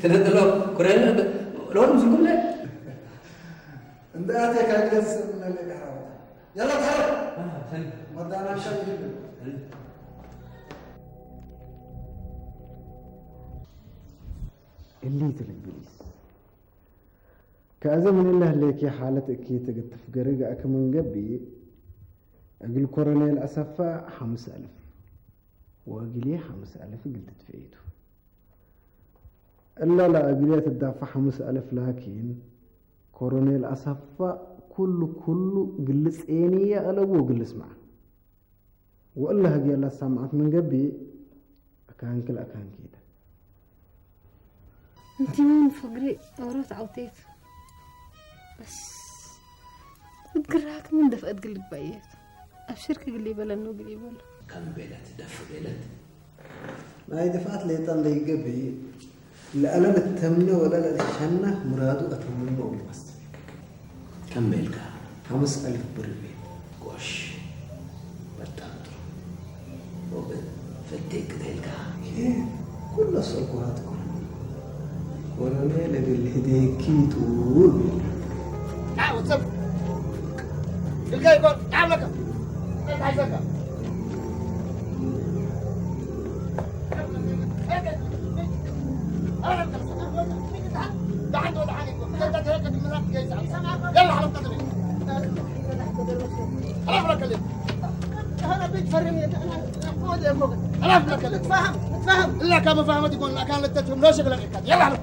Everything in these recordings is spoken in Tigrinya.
ተነጥሎ ኩረን ሎን ዝጉለ እንደ ኣቴ ካልገስ ምንለ ካራውታ ያላ ታረ መዳና ሻል ይብል እሊ ትልብሊስ ከአዘ ምንላህ ሌኪ ሓለት እኪ ትግትፍ ገርግ አክምን ገቢ እግል ኮሎኔል አሰፋ ሐምስ አልፍ ወእግሌ ሐምስ አልፍ እግል ትድፈኢቱ። እላ ለእግሌ ትዳፋ ሐምስ አልፍ ላኪን ኮሎኔል አሰፋ ኩሉ ኩሉ ግልጽ ኤንየ አለዎ ግልጽ መዓ። ወእላ ህግየ ላሳምዓት ምን ገብእ፣ አካንክል አካንኪተ። እንቲውን ፍግሪ ኦሮት ዓውቴት በስ እትግራክ ምን ደፍአት ግልባየት አብሽርክ ግሊ በለኖ ግሊ በሎ። ከም ቤለት ደፍ ቤለት ናይ ድፍኣት ሌጣ እንደይገብእ ለአለም እተምነ ወላ ለልሸና ሙራዱ አተምኖ ይመስል። ከም ቤልካ ሐምስ አልፍ ብር ቤት ጎሽ በጣም ጥሩ። ወበ ፈቴ ቅቴልካ ኩሎ ሰልኩሃት ኩሉ ኮሎኔል እግል ህዴኪ ጥሩ ቤት ውፅብ ግልጋይ ጎር ጣዕመከ ተታይዘካ إلا كما فهمت يكون الأكان للتتهم لو شغلك يلا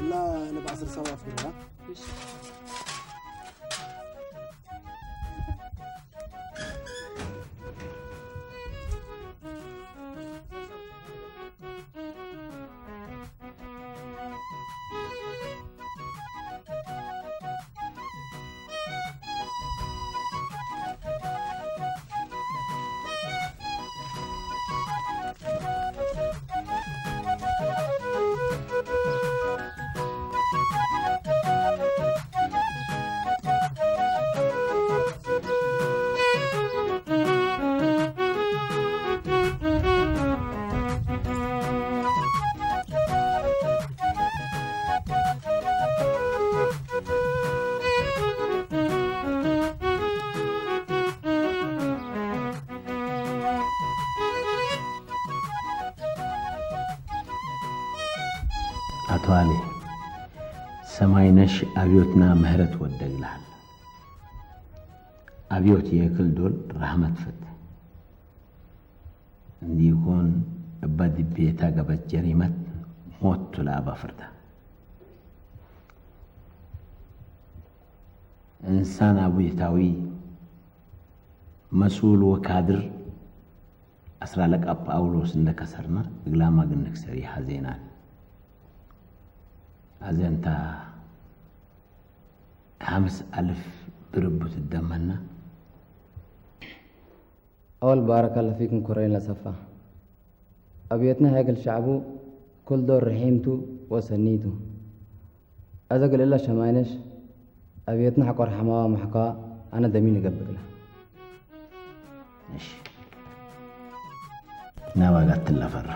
لا، أنا بعصر سوا في الهواء. ኣቶ ኣሊ፣ ሰማይነሽ ኣብዮትና ምህረት ወደግልሃል። ኣብዮት የክል ዶል ራህመት ፈተ እንዲኮን እባ ድቤታ ገበት ጀሪመት ሞት ቱላ ኣባ ፍርዳ እንሳን ኣብዮታዊ መስኡል ወካድር አስራ አለቃ ጳውሎስ እንደከሰርና እግላማ ግንክሰሪ ሐዜናን አዘንታ ሐምስ አልፍ ብርቡ ትደመና። أول بارك الله فيكم كورين لصفا. أبيتنا هيك الشعب كل دور رحيمتو وسنيتو. أزق لله شماينش أبيتنا حقور حماوة محكا أنا دمين قبقنا. እሺ ናባጋ ትላፈራ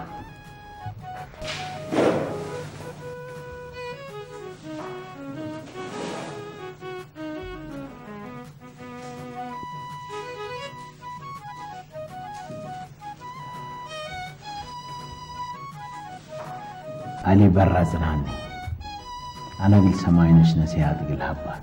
ኣሊ በራ ጽናኒ። ኣነ ግል ሰማይነሽ ነሲያ ትግል ሃባት።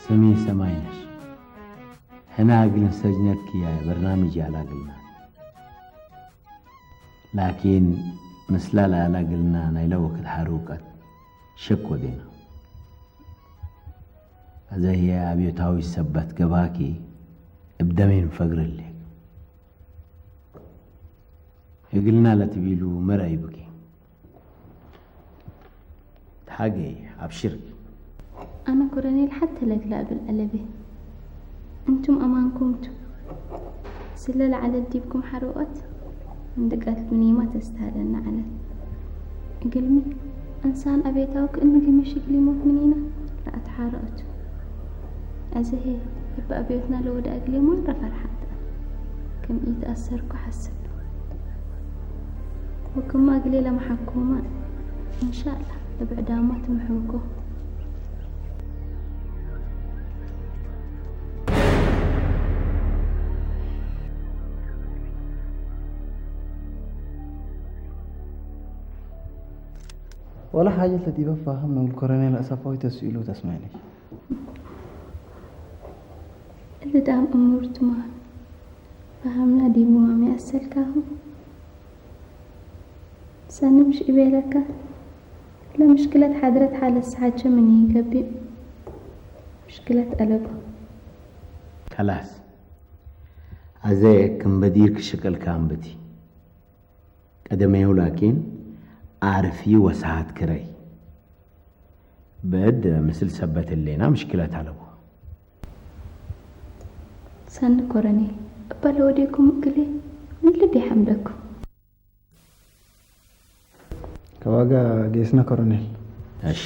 ስሚ ሰማይነሽ። ሕና ግልን ሰጅነትኪ ያ በርናምጅ ያላግልና። ላኪን ምስላ ላላግልና ናይላ ወክድ ሓሩቀት ሸክ ወዴና። ኣዘየ ኣብዮታዊ ሰበት ገባኪ እብ ደሜን ፈግርሌ። እግልና ለትቢሉ መርኣይ ብኪ። ተሓገይ ኣብሽር። ኣነ ኮረኔል ሓተ ለግላ እብል ኣለቤ። እንቱም ኣማንኩም ቱ። ስለ ለዓለ ዲብኩም ሓርቆት እንድቀት ምኒማ ተስታለና ዓለት። እግልሚ እንሳን ኣቤታው ክእንግሚ ሽግሊ ሞት ምኒና ለኣትሓረኦት። ኣዘሄ እብ ኣቤትና ለወደ እግሌ ማራ ፈርሓት። ከም ኢተኣሰርኩ ሓስብ። ወክማ እግሌ ለመሓኩማ። እንሻላ እብ ዕዳማ ትምሕውኮ። ولا حاجة لدي بفهم من الكورنيل أسفوي تسئلو تسمعني. اللي دام أمورتما فهمنا دي مامي أسلكاهم. سنمش إبيلك. لا مشكلة حضرت حال الساعة مني كبي. مشكلة قلبه. ከላስ ኣዘ ክምበዲር ክሽቀልካ ኣንብቲ ቀደመዩ ላኪን ኣርፊ ወሰሃት ክረይ በድ ምስል ሰበት ሌና ምሽክለት ኣለዎ። ሰኒ ኮረኔል እባ ለወዴኩም እግሌ ምን ልብ ይሓምደኩም። ከዋጋ ጌስና ኮረኔል። እሺ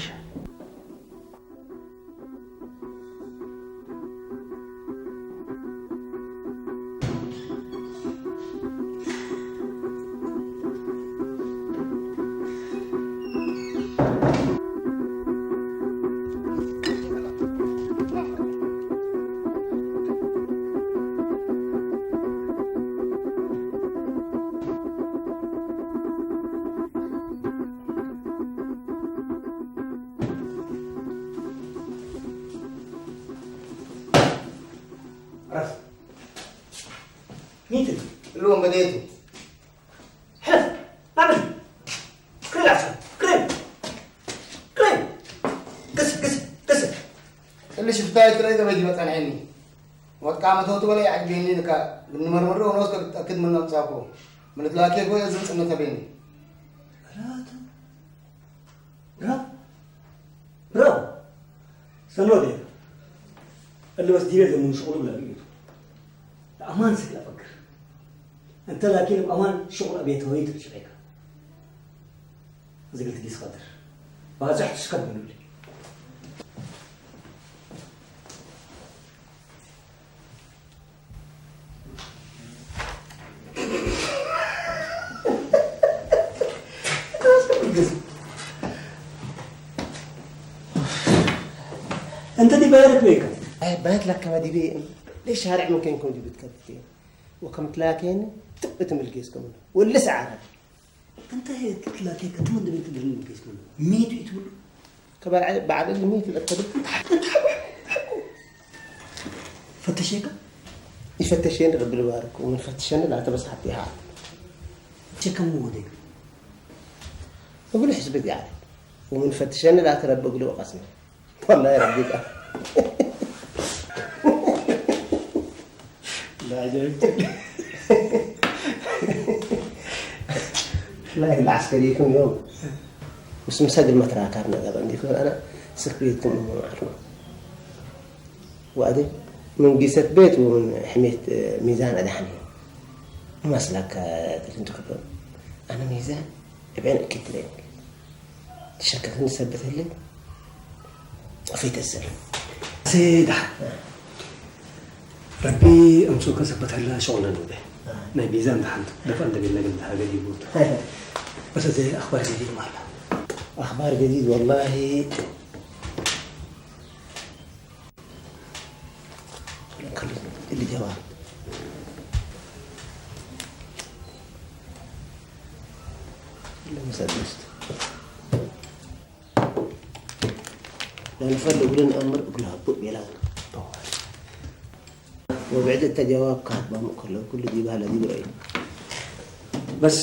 رف. ميتل. اللي هو بديته. حلف. ما بدي. كريم عسل. كريم. كريم. قس، قس، قس. اللي شفتها كده إذا بدي بطلعني. وقت قام توت ولا يعجبني لك. من مرمر ونوصل أتأكد من أمساكو. من تلاقيه هو يزن سنة بيني. ثلاثة. ብራው ብራው ሰኖ ዴ እሊ በስ ዲቤ ዘሙን ሽቁሉ ብላ እዩ ኣማን ስለ ፈክር እንተ ላኪን ኣማን ሽቁል ኣቤት ወይ ትሽቀካ ዝግልት ዲስ ኸድር ባዛሕ ትሽከር ብሉል أنت دي بالك بيك. أي بيت لك كما دي بي. ليش شارع ممكن يكون دي بتكتتين؟ وكم تلاكين تبت ملقيس كمان. واللي سعرك. أنت هي تلاكين كتمن دي بتدرين ملقيس كمان. ميت يتول. كبر بعد اللي ميت الأكتر. أنت حبو حبو. فتشيك؟ يفتشين رب البارك ومن فتشين لا تبس حتى هذا. شكم مودي. أقول حسبك يعني. ومن فتشنا لا ترى بقلو قسمه. والله يا ربي. لا عجبت. لا العسكري كم يوم. بس مساق المترا كارنا قبل دي كون أنا سكريتكم ما أعرفه. وأدي من قيسة بيت ومن حمية ميزان أدحني. مسلك تلنتو كبر. أنا ميزان. ابعين أكيد لين. تشكك نسبة اللي. في تسر. سيدة. ربي أمسوك سبت الله شغلنا نوبه. ናይ ቢዛ እንተሓንቱ ደፋ እንደ ቤት ነገር እንተሃገር ይቡት። በሰ ዘይ ኣኽባር ገዲድ ማላ ኣኽባር ገዲድ ወላሂ ከሉ እሊ ጀባ ለምሳሌ ውስጥ ለንፈል እግልን ኣምር እግል ሀቡ ቤላ ወብዕድ እተ ጀዋብ ካህባሙ ከሎ ኩሉ ዲባህለ ዲብረ እዩ። በስ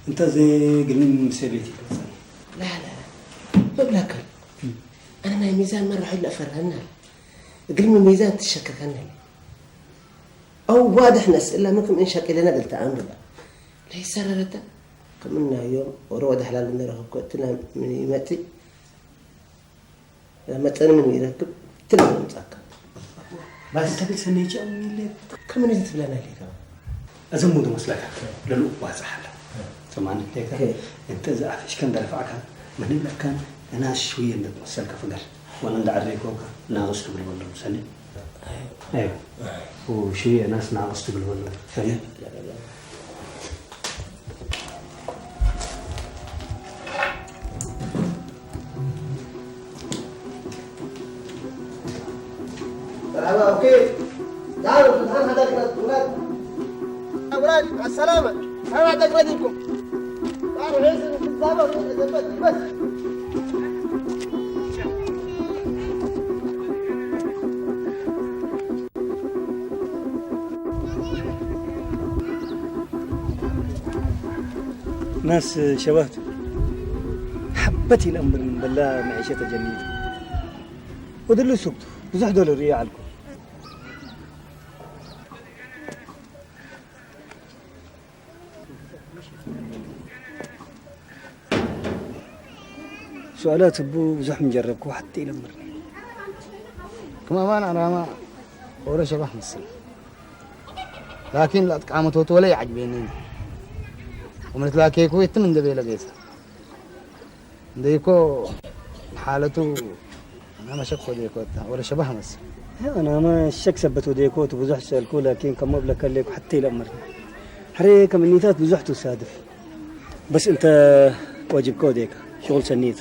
እንተ ዘይግልን ምሰ ቤት ይፈጸም። ላላ መብላከል ኣነ ናይ ሚዛን መራሒ ለፈራና እግልሚ ሚዛን ትሸከከና። ኣው ዋድሕ ነስእላ ምክም እንሸቂለና ገልተ ኣምርባ ለይሰረረተ ከምናዮም ወረ ወደ ሓላል እንደረኸብኮ እትና ምን ይመጽእ መጠን ምን ይረክብ ትልምጻካ ባስተብል ሰነይቻ ሚለ ከምን ትብለና ሌካ እዘም ሙዱ መስለካ ለሉ ዋጽሓላ ሰማኒ ሌካ እንተ ዝኣፍሽ ከም ደረፋዕካ ምን ይብለካን እና ሽውየ እንደትመሰልካ ፍገር ወነ እንዳዓረይኮካ ናቕስ ትብል በሎ ሰኒ ሽውየ ናስ ናቕስ ትብል በሎ ሰኒ مرحبا، اوكي. تعالوا، تعالوا، هذاك الولاد. اولاد، مع السلامه. تعالوا، هذاك رديكم. تعالوا، عيسى، في الزابة، بس. ناس شباب حبت الأمر من بلا معيشة جميلة ودلو سكت بزح دول الرياء علكم سؤالات بو بزح من جربكو حتى الأمر كما ما نعرف ما ولا شبه مثل ላኪን ላጥቃመቶት ወለ ይዓጅቤኒ። ወመለት ላኬኩ የትም እንደ ቤለ ቤተ እንደይኮ ሓለቱ ናመሸክ ወደይኮታ ወለ ሸባህ መስ ናመ ሸክ ሰበት ወደይኮቱ ብዙሕ ሰልኩ ላኪን ከሞ ብለከሌኩ ሓተ ይለምር ሕሬ ከም እኒታት ብዙሕ ትሳድፍ በስ እንተ ወጅብከ ወደይካ ሽغل ሰኒት